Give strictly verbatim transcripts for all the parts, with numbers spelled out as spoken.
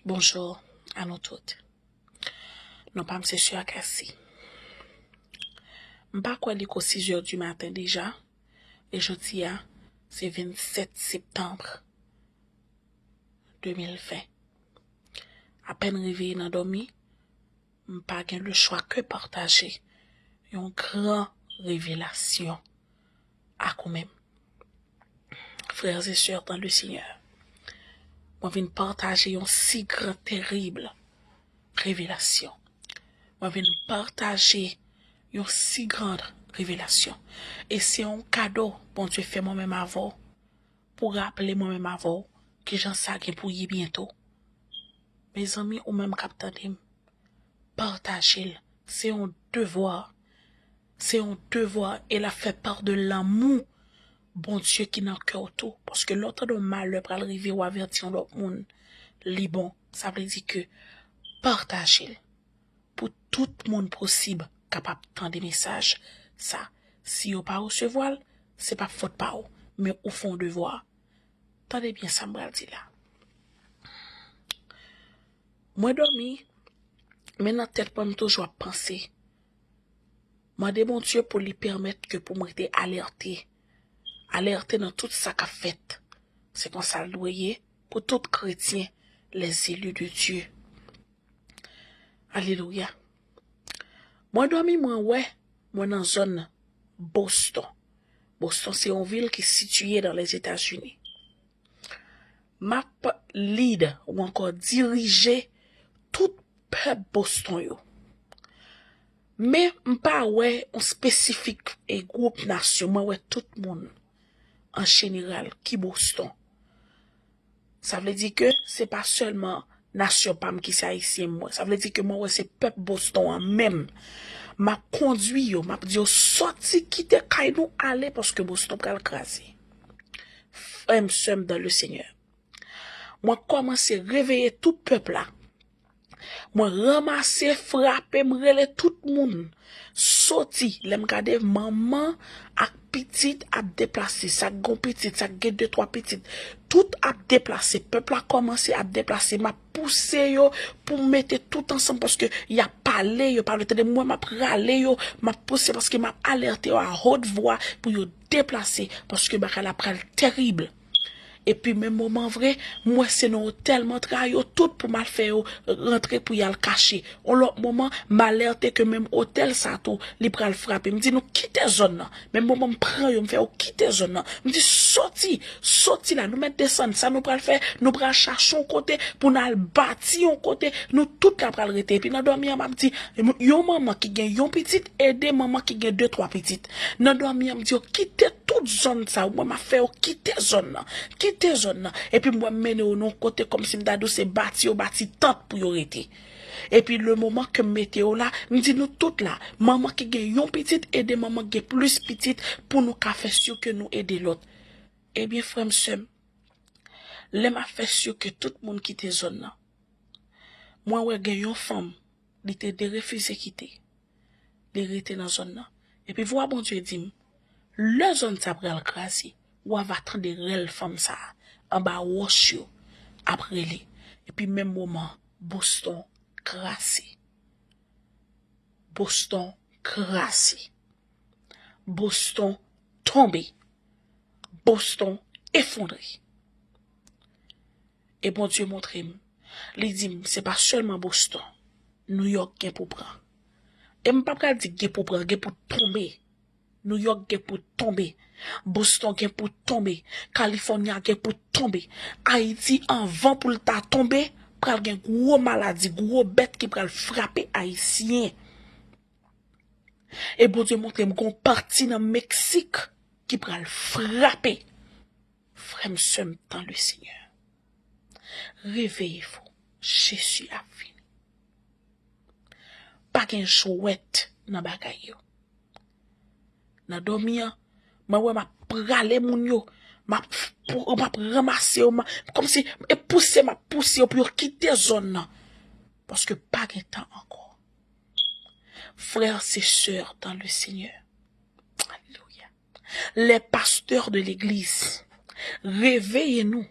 Bonjou a nou tout. Non pa m se Sè Akasi. M pa kwè li ko sis è di maten deja, e jodi a se vennsèt septanm de mil ven. Apèn reveye nan dòmi, m pa gen lechwa ke pataje yon gran revelasyon ak ou menm. Frères et sœurs dans le Seigneur, mwen vin pataje yon si gran, terib revelasyon. Mwen vin pataje yon si gran revelasyon. E se yon kado Bondye fè mwen menm avè w, pou raple mwen menm avè w kijan sa gen pou ye byento. Mezanmi, ou menm k ap tande m, pataje l. Se yon devwa. Se yon devwa e l ap fè pa de lanmou Bondye ki nan kè w tou. Paske lè w tande yon malè pral rive, w avèti yon lòt moun, li bon. Sa vle di ke pataje l pou tout moun posib kapab tande mesaj sa. Si yo pa resevwa l, se pa fòt pa w, men ou fè yon devwa. Tande byen sa m pral di la. Mwen dòmi, men nan tèt mwen, m toujou ap panse. Mande Bondye pou li pèmèt ke pou m rete alète. Alète nan tout sa k ap fèt. Se konsa l dwe ye pou tout kretyen, les élus de Dieu. Alelouya. Mwen dòmi, mwen wè, mwen nan zòn Boston. Boston se yon vil ki sitiye dans les États-Unis. M ap lead ou ankò dirije tout pèp Boston yo. Men m pa wè yon espesifik e gwoup nasyon, mwen wè tout moun an jeneral ki Boston. Sa vle di ke se pa sèlman nasyon pa m ki se ayisyen m wè. Sa vle di ke mwen wè se pèp Boston an menm. M ap kondwi yo, m ap di yo sòti kite kay nou ale paske Boston pral kraze. Frè m, sè m dans le Seigneur, mwen kòmanse reveye tout pèp la. Mwen ranmase, frape, m rele tout moun. Soti, lè m gade, manman ak pitit ap deplase. Sa k gon pitit, sa k gen de twa pitit, tout ap deplase. Pèp la kòmanse ap deplase. M ap pouse yo pou m mete tout ansanm paske y ap pale, yo pa vle tande. Mwen, m ap rale yo, m ap pouse paske m ap alète yo a haute voix pou yo deplase paske bagay la pral terib. Epi menm moman vre, m wè se nan otèl m antre a yo tout pou m al fè yo rantre pou y al kache. On lòt moman, m alète ke menm otèl sa tou, li pral frape. M di nou kite zòn nan. Menm moman m pran yo, m fè yo kite zòn nan. M di soti, soti la, nou mèt desann. Sa nou pral fè, nou pral chache yon kote pou n al bati yon kote, nou tout la pral rete. Epi nan dòmi an, m ap di, yon manman ki gen yon pitit, ede manman ki gen de twa pitit. Nan dòmi an, m di yo kite tout zòn sa yo, mwen m ap fè yo kite zòn nan. Kite zòn nan. Epi m wè m mennen yo nan yon kote kòmsi m ta di w se bati yo bati tant pou yo rete. Epi le moman ke m mete yo la, m di nou tout la, manman ki gen yon pitit, ede manman ki gen plis pitit pou nou ka fè si ke nou ede lòt. Ebyen, frè m, sè m, lè m ap fè si ke tout moun kite zòn nan, mwen wè gen yon fanm, li te derefize kite. Li rete nan zòn nan. Epi vwa Bondye di m, lè zòn sa pral kraze, w a va tande rèl fanm sa a anba wòch yo ap rele. Epi menm moman, Boston kraze. Boston kraze. Boston tonbe. Boston efondre. E Bondye montre m, li di m, se pa sèlman Boston, New York gen pou pran. E m pa pral di gen pou pran, gen pou tonbe. New York gen pou tonbe. Boston gen pou tonbe. California gen pou tonbe. Ayiti, anvan pou l ta tonbe, pral gen gwo maladi, gwo bèt ki pral frape Ayisyen. E Bondye montre m gon pati nan Meksik ki pral frape. Frè m, sè m, dans le Seigneur, réveillez-vous. Jezi ap vini. Pa gen jwèt nan bagay yo. Nan dòmi an, mwen wè m ap prale moun yo. M ap, m ap ranmase yo, m ap, kòmsi, e pouse, m ap pouse yo pou yo kite zòn nan. Paske pa gen tan ankò. Frères et sœurs dans le Seigneur. Alléluia. Les pasteurs de l'église, réveillez-nous.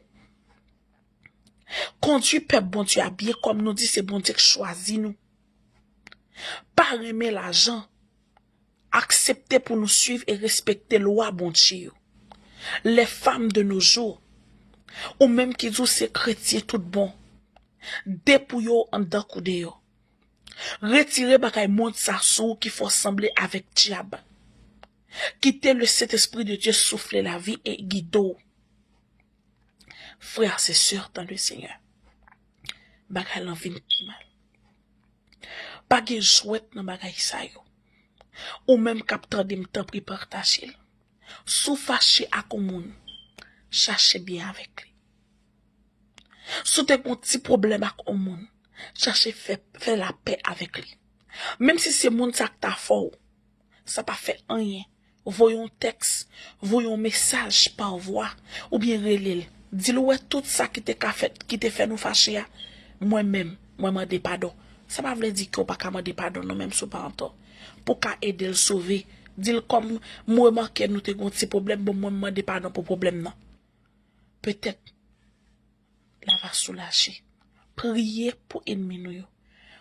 Kondui pèp Bondye a byen, kòm nou di se Bondye k chwazi nou. Pa renmen lajan. Aksepte pou nou swiv e respekte lwa Bondye yo. Les femmes de nos jours, ou menm ki di w se kretyen tout bon, depouye w anndan kou deyò. Retire bagay mond sa sou ou ki fè w sanble avèk dyab. Kite le Saint-Esprit de Dieu souffler la vie et guider w. Frères et sœurs dans le Seigneur, bagay lan vin pi mal. Pa gen jwèt nan bagay sa yo. Ou menm k ap tande m, tanpri pataje l. Si w fache ak yon moun, chache byen avèk li. Si w te gen yon ti pwoblèm ak yon moun, chache fè, fè lapè avèk li. Menm si se moun sa k ta fè w, sa pa fè anyen. Voye yon tèks, voye yon mesaj pa vwa, oubyen rele l. Di l ou wè tout sa ki te ka fèt, ki te fè nou fache a. Mwen menm, mwen mande padon. Sa pa vle di ke w pa ka mande padon non, menm si w pa antò. Pou w ka ede l sove. Di l kòm m remake nou te gen yon ti pwoblèm, bon mwen m mande padon pou pwoblèm nan. Petèt l a va soulaje. Priye pou ènmi nou yo.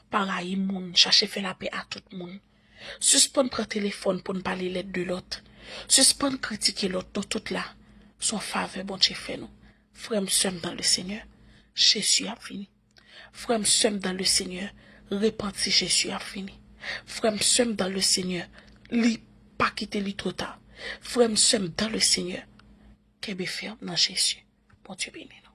Pa rayi moun, chache fè lapè a tout moun. Sispann pran telefòn pou n pale lèt de lòt. Sispann kritike lòt, nou tout la. Se yon favè Bondye fè nou. Frè m, sè m dans le Seigneur, Jezi ap vini. Frè m, sè m dans le Seigneur, repanti, Jezi ap vini. Frè m, sè m dans le Seigneur, li pa kite li twò ta. Frè m, sè m dans le Seigneur, kenbe fèm nan Jezi. Bondye beni nou.